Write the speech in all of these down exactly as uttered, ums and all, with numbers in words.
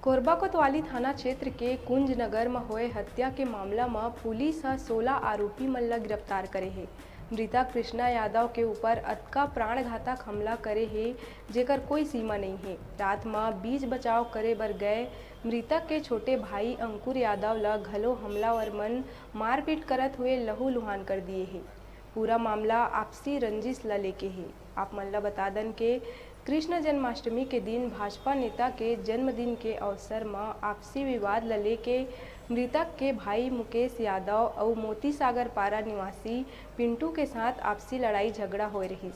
कोरबा कोतवाली थाना क्षेत्र के कुंज नगर म होए हत्या के मामला म पुलिस ह सोला आरोपी मन ल गिरफ्तार करे हे। मृतक कृष्णा यादव के ऊपर अतका प्राणघातक हमला करे हे, जेकर कोई सीमा नइ हे। रात म बीच बचाव करे बर गए मृतक के छोटे भाई अंकुर यादव ल घलो हमलावर मन मारपीट करत हुए लहूलुहान कर दिए हे। पूरा मामला आपसी रंजिश ल लेके हे। आप मन ल बता दन के कृष्ण जन्माष्टमी के दिन भाजपा नेता के जन्मदिन के अवसर म आपसी विवाद ल लेके मृतक के भाई मुकेश यादव अउ मोती सागर पारा निवासी पिंटू के साथ आपसी लड़ाई झगड़ा होए रहिस,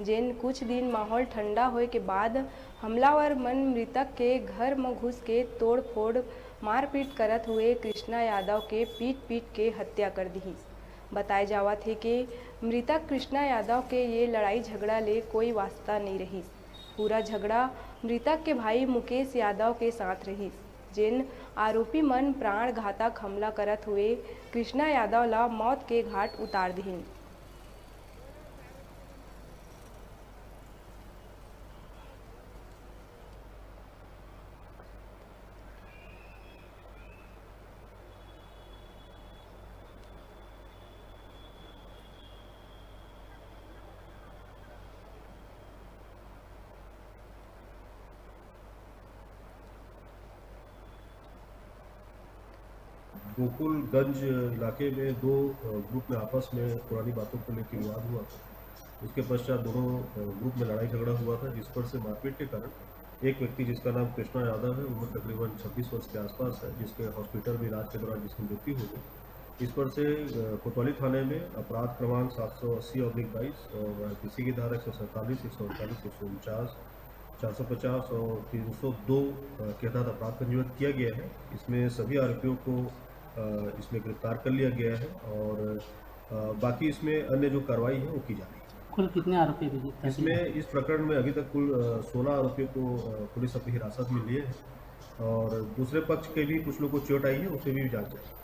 जेन कुछ दिन माहौल ठंडा होए के बाद हमलावर मन मृतक के घर म घुस के तोड़फोड़, मारपीट करत हुए कृष्णा यादव के पीट-पीट के हत्या कर दिहिस। बताए जावत हे के मृतक कृष्णा यादव के ये लड़ाई झगड़ा ले कोई वास्ता नइ रहिस। पूरा झगड़ा मृतक के भाई मुकेश यादव के साथ रहिस, जेन आरोपी मन प्राण घातक हमला करत हुए कृष्णा यादव ला मौत के घाट उतार दिहिन। गोकुलगंज इलाके में दो, अ, ग्रुप में आपस में पुरानी बातों को लेकर विवाद हुआ था। उसके पश्चात दोनों, अ, ग्रुप में लड़ाई झगड़ा हुआ था, जिस पर से मारपीट के कारण एक व्यक्ति, जिसका नाम कृष्णा यादव है, उम्र तकरीबन छब्बीस वर्ष के आसपास है, जिसके हॉस्पिटल में इलाज के दौरान जिसकी मृत्यु हो गई, इस पर से, अ, कोतवाली थाने में अपराध क्रमांक सात सौ अस्सी ऑब्लिक बाईस और आईपीसी की धारा एक सौ सैंतालीस, एक सौ अड़तालीस, एक सौ उनचास, चार सौ पचास और तीन सौ दो, अ, के तहत अपराध पंजीबद्ध किया गया है। इसमें सभी आरोपियों को, अ, इसमें गिरफ्तार कर लिया गया है और, अ, बाकी इसमें अन्य जो कार्रवाई है, वो की जा रही है। कुल कितने आरोपी अभी तक इसमें, इस प्रकरण में अभी तक कुल, अ, सोलह आरोपियों को, अ, पुलिस अपनी हिरासत में लिए है और दूसरे पक्ष के भी कुछ लोग को चोट आई है, उसे भी जांच जारी है।